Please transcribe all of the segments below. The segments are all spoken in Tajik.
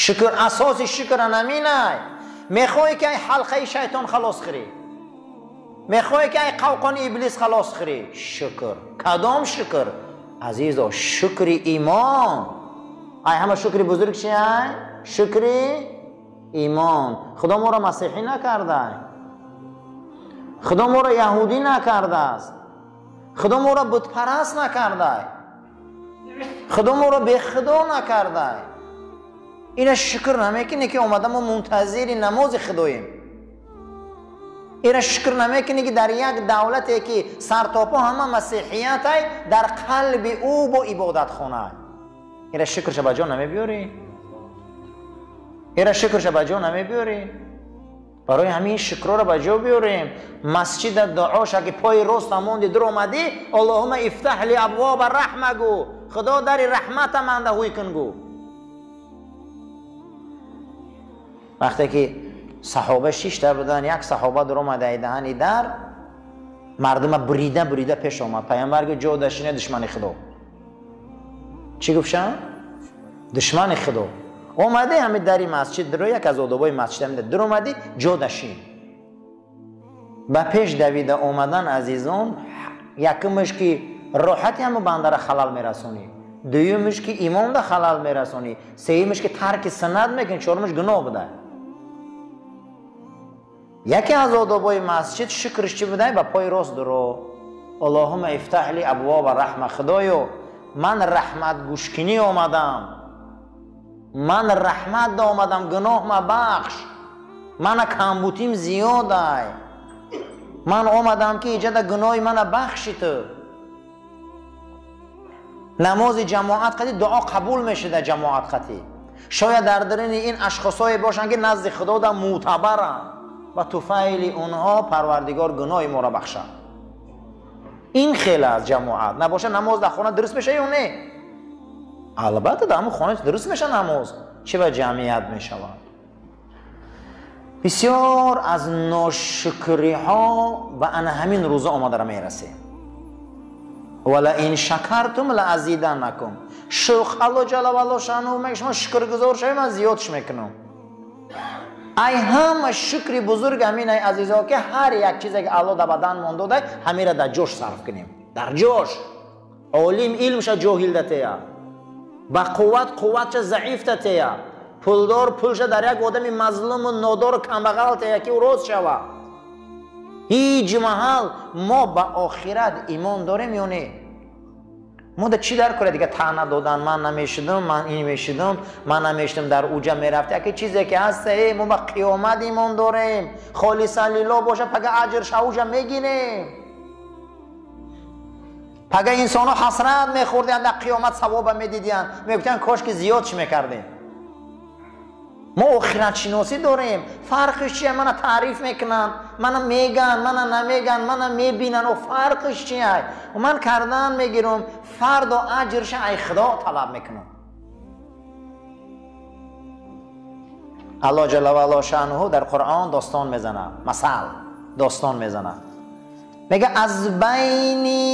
Шукр асоси шукр наминай. Мехоҳӣ ки ай ҳалқаи шайтон халос хӯрӣ, мехоҳӣ ки ай қавқони иблис халос хӯрӣ, шукр. Кадом шукр? Азизо, шукри имон. Ай ҳама шукри бузург чи ай? Шукри имон. Худо моро масеҳӣ накарда, Худо моро яҳудӣ накардааст, Худо моро бутпараст накарда, Худо моро бехудо накарда. Ина шукр намекунӣ ки омада мо мунтазири намози худоем. Ина шукр намекунӣ ки дар як давлате ки сартопо ҳама масеҳиятай, дар қалби ӯ бо ибодатхона. Ина шукрша ба ҷо намебиёрӣ? Ина шукрша ба ҷо намебиёрӣ? Барои ҳамин шукрро ба ҷо биёрем. Масҷида дуоша ки пои рост монди дур омадӣ, Аллоҳумма ифтаҳ ли абвоба раҳма гӯ, Худо дари раҳмата манда ҳуй кун гӯ. Вақте ки саҳоба шишта буданд, як саҳоба дур омада даҳани дар, мардума бурида бурида пеш омад. Пайғамбар гуфт: ҷо дашине душмани Худо. Чӣ гуфтшан? Душмани Худо. Омади ҳами дари масҷид дуро, як аз одобои масҷид ҳамида дур омадӣ, ҷо дашин. Ба пеш давида омадан, азизон, якумаш ки роҳати ҳама бандара халал мерасонӣ, дуюмаш ки имонда халал мерасонӣ, сеюмаш ки тарки суннат мекунӣ, чорумаш гуноҳ буда. Яке аз одобои масҷид шукрш чӣ будай? Ба пои рост дуро. Аллоҳумма ифтаҳ ли абвоба раҳма. Худоё, ман раҳматгӯшкинӣ омадам, ман раҳмат омадам, гуноҳ мабахш, мана камбутим зиёдай, ман омадам ки иҷада гуноҳи мана бахши ту. Намози ҷамоат қати дуо қабул мешуда ҷамоат қати. Шояд дар дарини ин ашхосое бошанд ки назди Худода мӯътабаранд ва туфайли онҳо Парвардигор гуноҳи моро бахшад. Ин хел аст ҷамоат. Набошад намоз дар хона дуруст меша ё не? Албатта дар ҳамон хона дуруст меша намоз, чӣ ба ҷамъият мешавад. Бисёр аз ношукриҳо ба ана ҳамин рӯза омадара мерасем. Валаин шакартум лаазиданнакум. Шукр Аллоҳ ҷалла ваало шаънуҳу мега шумо шукргузор шавед, ман зиёдш мекунам. Ай ҳама шукри бузург ҳамин ай азизо, ки ҳар як чизе ки Аллоҳ дар бадан мон додай, ҳамира дар ҷош сарф кунем. Дар ҷош. Олим илмша ҷоҳил датея, ба қувват қувватша заиф датея, пулдор пулша дар як одами мазлуму нодору камбағал тея ки ӯ рост шава. Ҳеҷ маҳал мо ба охират имон дорем ё не? Мо да чӣ дар кора дига таъна додан? Ман намешудам, ман ин мешудам, ман намешудам, дар уҷа мерафт. Яке чизе ки ҳаст, мо ба қиёмат имон дорем, холисан лиллоҳ боша, пага аҷр шауҷа мегирем. Пага инсонҳо ҳасрат мехӯрдианд, дар қиёмат савоба медидианд, мегуфтанд кош ки зиёд чӣ мекардем. Мо охиратшиносӣ дорем. Фарқиш чия? Мана таъриф мекунанд, мана меган, мана намеган, мана мебинанд. О фарқиш чия? Ман кардан мегирам, фардо аҷрша ай Худо талаб мекунам. Аллоҳ ҷалла ваало шаънуҳу дар Қуръон достон мезанад, масал достон мезанад. Мега аз байни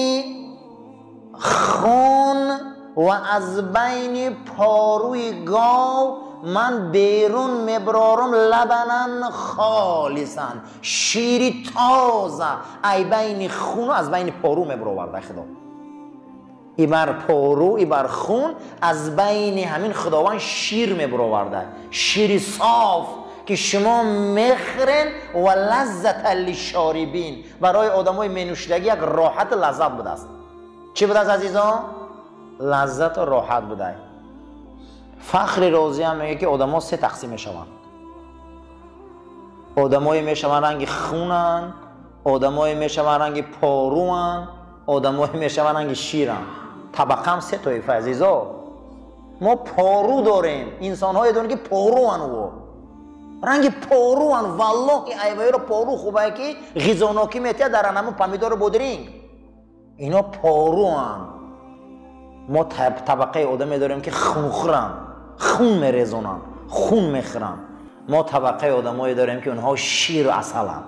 хун ва аз байни поруи гов ман берун меброрам лабанан холисан, шири тоза. Ай байни хун аз байни пору меброварда Худо. И бар пору, и бар хун аз байни ҳамин Худованд шир меброварда, шири соф ки шумо мехӯрен ва лаззата лишорибин. Барои одамои менӯшидагӣ як роҳату лаззат будааст. Чӣ будааст, азизон? Лаззату роҳат будай. Фахри Розиам мегӯяд ки одамо се тақсим мешаванд. Одамое мешаванд ранги хунанд, одамое мешаванд ранги поруанд, одамое мешаванд ранги ширанд. Табақам се тоифа, азизо. Мо пору дорем, инсонҳое дорем ки поруанд, ӯ ранги поруанд. Валлоҳи айваиро пору хубае ки ғизонокӣ метиҳад дар анаму помидору бодринг. Ино поруанд. Мо табақаи одаме дорем ки хунхӯранд, хун мерезонанд, хун мехӯранд. Мо табақаи одамое дорем ки онҳо ширу асаланд.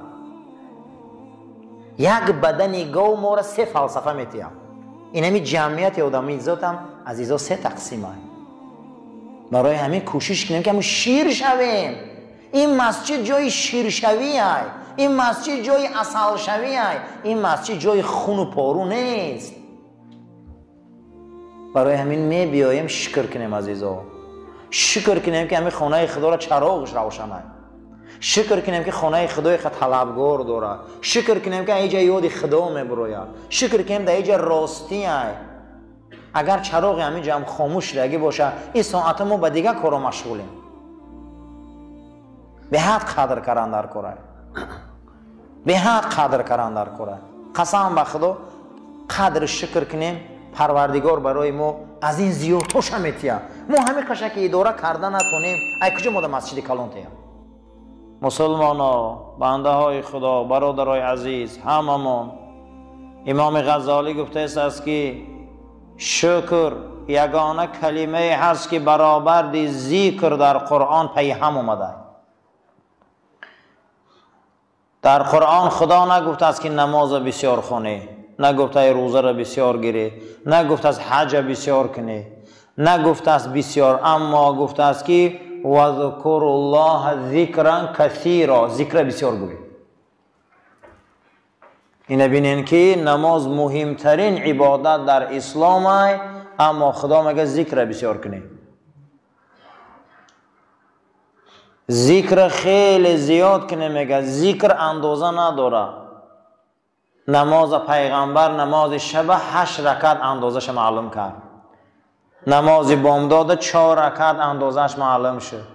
Як бадани гов моро се фалсафа метиҳад. Инами ҷамъияти одамизотам, азизо, се тақсима. Барои ҳамин кӯшиш кунем ки ҳамун шир шавем. Ин масҷид ҷои ширшавӣ ай, ин масҷид ҷои асалшавӣ ай, ин масҷид ҷои хуну пору нест. Барои ҳамин мебиёем шукр кунем, азизо. Шукр кунем ки ҳамин хонаи худоро чароғаш равшан ай. Шукр кунем ки хонаи худои талабгор дорад. Шукр кунем ки инҷа ёди худо мебурояд. Шукр кунем дар инҷа ростӣ ай. Агар чароғи ҳаминҷа ҳам хомӯш шудагӣ бошад, ин соата мо ба дигар коро машғулем. Беҳад қадр кардан дар кора. Беҳад қадр кардан дар кора. Қасам ба худо, қадр шукр кунем, Парвардигор барои мо аз ин зиёдтоша метиҳад. Мо ҳамин қаша ки идора карда натонем, ай куҷо мо дар масҷиди калон теям? Мусулмоно, бандаҳои Худо, бародарои азиз, ҳамамон. Имоми Ғаззолӣ гуфтааст ки шукр ягона калимае ҳаст ки баробарди зикр дар Қуръон пайҳам омада. Дар Қуръон Худо нагуфтааст ки намоза бисёр хонӣ, нагуфтааст рӯзаро бисёр гирӣ, нагуфтааст ҳаҷа бисёр кунӣ, нагуфтааст бисёр, аммо гуфтааст ки вазкуруллоҳа зикран касиро, зикра бисёр гӯй. Ина бинен ки намоз муҳимтарин ибодат дар ислом ай, аммо Худо мегӯяд зикра бисёр кунӣ. Зикр хеле зиёд кунӣ, мегӯяд зикр андоза надорад. Намози пайғамбар намози шаба 8 ракат андозаша маълум кард. Намози бомдода 4 ракат андозааш маълум шуд.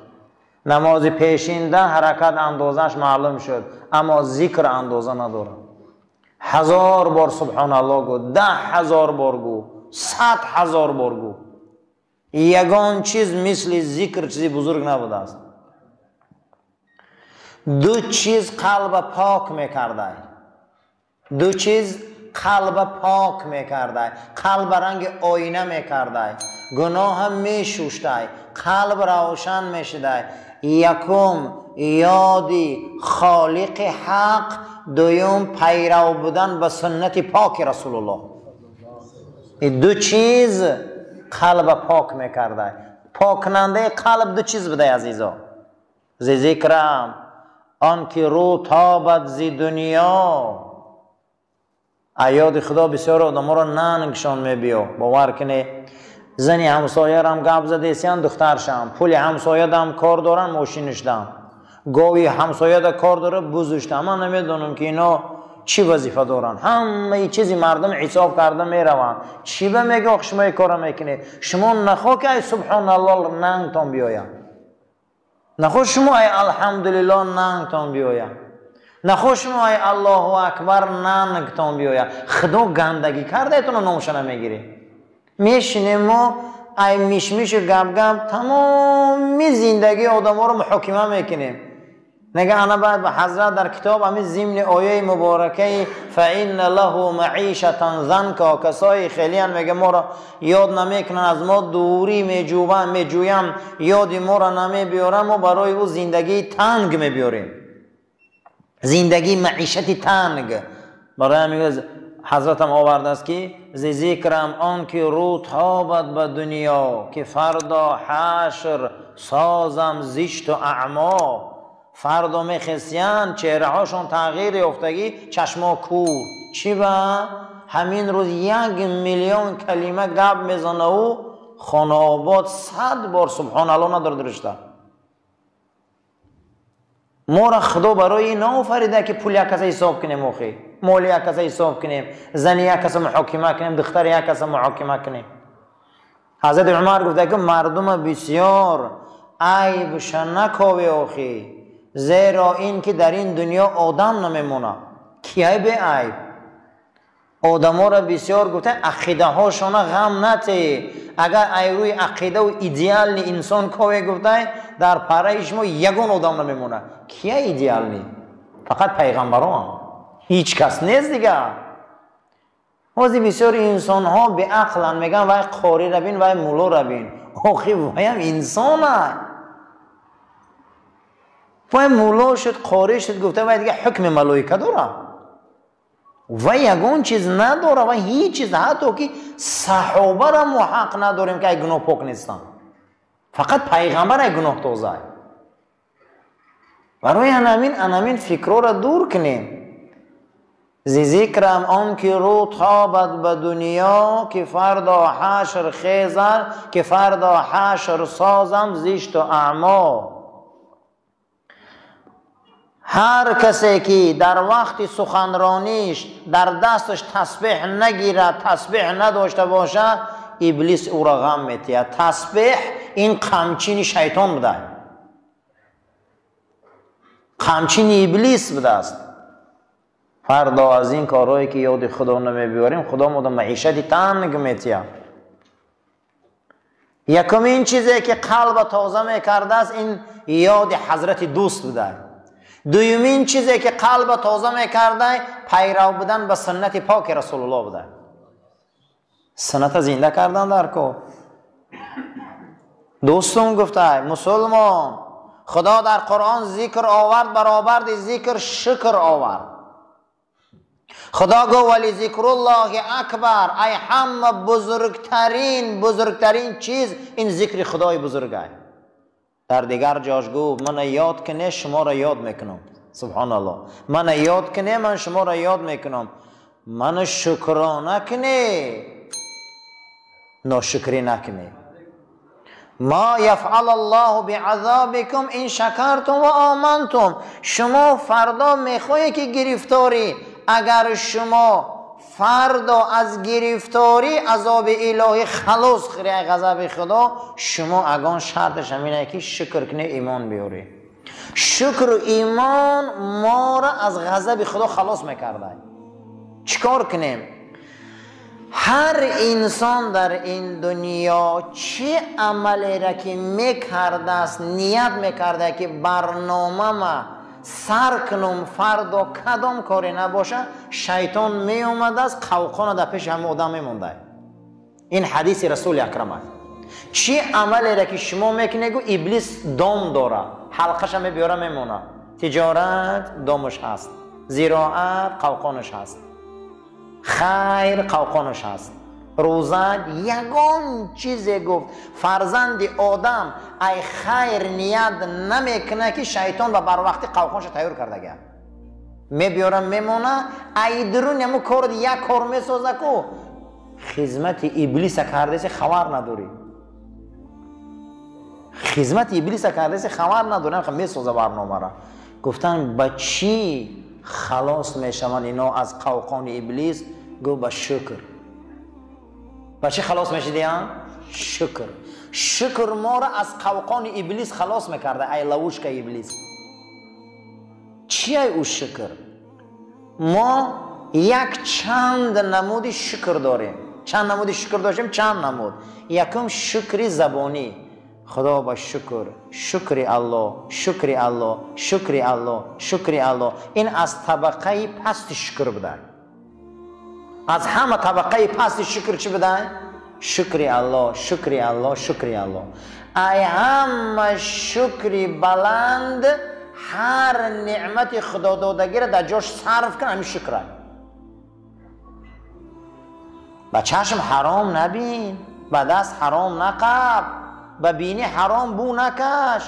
Намози пешин 10 ракат андозааш маълум шуд. Аммо зикр андоза надорад. 1000 бор субҳоналлоҳ гӯ, 10,000 бор гӯ, 100,000 бор гӯ. Ягон чиз мисли зикр чизи бузург набудааст. Ду чиз қалба пок мекардай. Ду чиз қалба пок мекардай. Қалба ранги оина мекардай. Гуноҳа мешуштай. Қалб равшан мешудай. Якум ёди холиқи ҳақ, дуюм пайрав будан ба суннати поки Расулуллоҳ. Ин ду чиз қалба пок мекардай. Покунандаи қалб ду чиз будай, азизо. Зи зикрам он ки рӯ тобад зи дунё. Аёди Худо бисёр одаморо нангшон мебиё. Бовар кунед, зани ҳамсоярам гап задесиян, духтаршам, пули ҳамсоядам кор доран, мошинишдам, гови ҳамсояда кор дора, бузуштам. Ман намедонам ки ино чӣ вазифа доранд. Ҳамаи чизи мардум ҳисоб карда мераванд. Чӣ ба мега ох шумо ин кора мекунед? Шумо нахоҳ ки ай субҳоналлоҳ нангтон биёяд, нахоҳ шумо ай алҳамдулиллоҳ нангтон биёяд, нахоҳ шумо ай Аллоҳу акбар нангтон биёяд. Худо гандагӣ кардаетона номша намегиред. Мешинем мо ай мишмишу гапгап тамоми зиндагии одаморо муҳокима мекунем. Нега ана баъд ба ҳазрат дар китоб ҳамин зимни ояи муборакаи фаинна лаҳу маишатан занка, касои хелиян мега моро ёд намекунанд, аз мо дурӣ меҷӯям, ёди моро намебиёрам, мо барои ӯ зиндагии танг мебиёрем, зиндагии маишати танг. Барои ҳамин ҳазратам овардааст ки зи зикрам он ки рӯ тобад ба дунё, ки фардо ҳашр созам зишту аъмо. Фардо мехестиянд, чеҳраҳошон тағйир ёфтагӣ, чашмо кур. Чӣ ба? Ҳамин рӯз 1 миллион калима гап мезана ӯ хонаобод 100 бор субҳоналлоҳ надорад ришта. Моро Худо барои ин наофарида ки пули як каса ҳисоб кунем, охи моли як каса ҳисоб кунем, зани як каса муҳокима кунем, духтари як каса муҳокима кунем. Ҳазрати Умар гуфта ки мардума бисёр айбша накове охи, зеро ин ки дар ин дунё одам намемонад. Кияй беайб? Одаморо бисёр гуфта ақидаҳошона ғам натеҳ. Агар ай рӯи ақидаву идеални инсон кове гуфтай, дар параи шумо ягон одам намемонад. Кия идеални? Фақат пайғамбарон. Ҳеҷ кас нест дигар. Ҳозир бисёри инсонҳо беақланд, мегӯянд вай қориро бин, вай муллоро бин. Охи ваям инсона. Вай мулло шуд, қорӣ шуд, гуфта вай дигар ҳукми малоика дорад. Вай ягон чиз надорад, вай ҳеҷ чиз, ҳатто ки саҳобаро мо ҳақ надорем ки ай гуноҳ пок нестанд. Фақат пайғамбар ай гуноҳ тоза. Барои анамин фикрора дур кунем. Зи зикрам он ки рӯ тобад ба дунё, ки фардо ҳашр хезад, ки фардо ҳашр созам зишту аъмо. Ҳар касе ки дар вақти суханрониш дар дасташ тасбеҳ нагирад, тасбеҳ надошта бошад, иблис ӯро ғам метиҳад. Тасбеҳ ин қамчини шайтон буда, қамчини иблис будааст. Фардо аз ин корҳое ки ёди худо намебиёрем, худо мода маишати танг метиҳад. Якумин чизе ки қалба тоза мекардааст, ин ёди ҳазрати дӯст буда. Дуюмин чизе ки қалба тоза мекарда, пайрав будан ба суннати поки расулуллоҳ буда. Сунната зинда кардан дар кор. Дӯстум гуфта, мусулмон, худо дар қуръон зикр овард, баробарди зикр шукр овард. Худо гуфт вали зикруллоҳи акбар, ай ҳама бузургтарин чиз ин зикри худои бузургай. Дар дигар ҷош гуфт мана ёд куне, шуморо ёд мекунам. Субҳоналлоҳ, мана ёд куне, ман шуморо ёд мекунам. Мана шукрона куне, ношукрӣ накуне. Ма яфъал аллоҳу биазобикум ин шакартум ва омантум. Шумо фардо мехоҳед ки гирифторӣ, агар шумо фардо аз гирифторӣ азоби илоҳӣ халос хӯрӣ, ай ғазаби худо, шумо агон шарташ ҳамине ки шукр кунӣ, имон биёрӣ. Шукру имон моро аз ғазаби худо халос мекарда. Чӣ кор кунем? Ҳар инсон дар ин дунё чӣ амалеро ки мекардааст, ният мекарда ки барномама сар кунум, фардо кадом коре набоша, шайтон меомадааст, қавқона дар пеши ҳама одам мемонда. Ин ҳадиси расули акрам аст. Чӣ амалеро ки шумо мекунед, гу иблис дом дора, ҳалқаша мебиёра мемона. Тиҷорат домаш ҳаст, зироат қавқонаш ҳаст, хайр қавқонаш ҳаст, рӯза ягон чизе гуфт фарзанди одам ай хайр ният намекуна ки шайтон ба барвақти қавқонша тайёр кардага. Мебиёра мемона, ай дурун яму кор як кор месоза ку хизмати иблиса кардаси хабар надорӣ. Хизмати иблиса кардаси хабар надорӣ, месоза барномара. Гуфтан ба чӣ халос мешаванд ино аз қавқони иблис? Гуфт ба шукр. Ба чӣ халос мешидиям? Шукр. Шукр моро аз қавқони иблис халос мекарда, ай ловушкаи иблис. Чи ай ӯ шукр? Мо як чанд намуди шукр дорем. Чанд намуди шукр доштем? Чанд намуд. Якум шукри забонӣ. Худо ба шукр, шукри Аллоҳ, шукри Аллоҳ, шукри Аллоҳ, шукри Аллоҳ. Ин аз табақаи пасти шукр буда. Аз ҳама табақаи пасти шукр чӣ буда? Шукри Аллоҳ, шукри Аллоҳ, шукри Аллоҳ. Ай ҳама шукри баланд ҳар неъмати худододагиро дар ҷош сарф кун, ҳамин шукр. Ба чашм ҳаром набин, ба даст ҳаром нақаб, ба бини ҳаром бу накаш.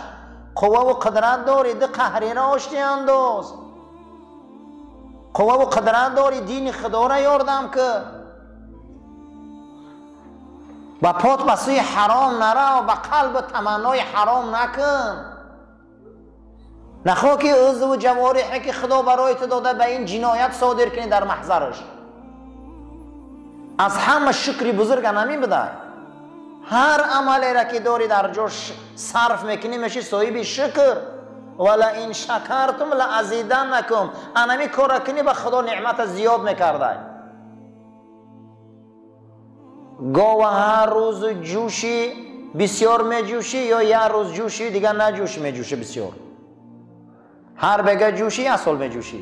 Қувваву қудрат дорӣ, ду қаҳриро ошти андоз. Қувваву қудрат дорӣ, дини худоро ёрдам кӣ. Ба пот ба сӯи ҳаром нарав, ба қалбу таманнои ҳаром накун. Нахоҳ ки узву ҷавориҳе ки худо барои ту дода ба ин ҷиноят содир кунӣ дар маҳзараш. Аз ҳама шукри бузург ҳамин буда. Ҳар амалеро ки дорӣ дар ҷош сарф мекунӣ, мешӣ соҳиби шукр. Вала ин шакартум ла азиданнакум. Анами корро кунӣ, ба худо неъмата зиёд мекардай. Гова ҳар рӯз ҷӯшӣ бисёр меҷӯшӣ ё як рӯз ҷӯшӣ дигар наҷӯшӣ меҷӯшӣ бисёр. Ҳар бега ҷӯшӣ як сол меҷӯшӣ.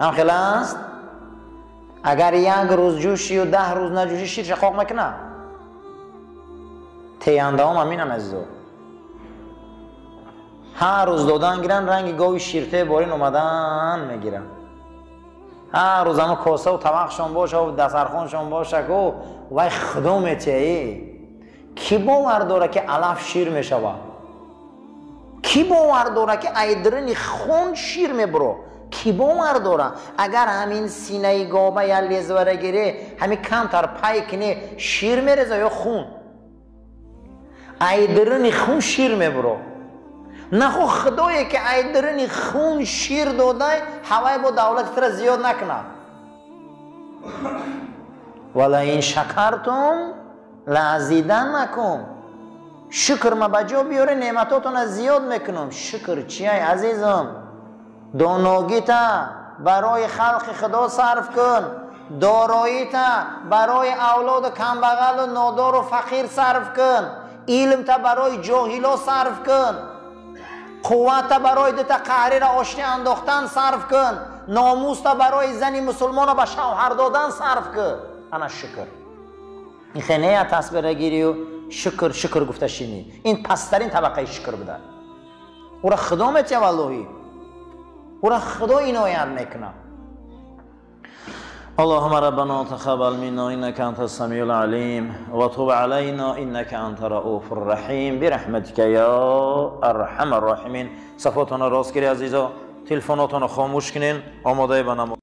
Ҳам хела аст? Агар як рӯз ҷӯшию 10 рӯз наҷӯшӣ, шир шақоқ мекунад. Теяндаом ҳаминан, азизо. Ҳар рӯз додан гиранд, ранги гови ширте борин омадан мегиранд. Ҳар рӯз ҳама косаву табақшон боша, дастархоншон боша, ку вай худо метиҳӣ. Ки бовар дора, ки алаф шир мешавад? Ки бовар дора, ки айдрини хун шир мебуро? Ки бовар дора, агар ҳамин синаи гоба я лезвара гире, ҳамин камтар пай кине, шир мереза ё хун? Айдрини хун шир мебуро. Нахо худое ки айдрини хун шир додай, ҳавай бо давлати тра зиёд накунад. Валаин шакартум лаазиданнакум. Шукр ма ба ҷо биёре, неъматотона зиёд мекунам. Шукр чияй, азизам? Доногита барои халқи худо сарф кун, дороита барои авлоду камбағалу нодору фақир сарф кун, илмта барои ҷоҳило сарф кун, қуввата барои дута қаҳрира оштӣ андохтан сарф кун, номуста барои зани мусулмона ба шавҳар додан сарф кун. Ана шукр. Ин хенея тасбира гирию шукр шукр гуфта шинӣ. Ин пасттарин табақаи шукр буда. Ура худо метия, валлоҳи. Ура худо иноят мекунад. اللهم ربنا تقبل منا انك انت السميع العليم وتب علينا انك انت الرؤوف الرحيم برحمتك يا ارحم الراحمين. صفاتنا راست گیری عزیزا، تلفناتون خاموش کنین، آماده به نماز.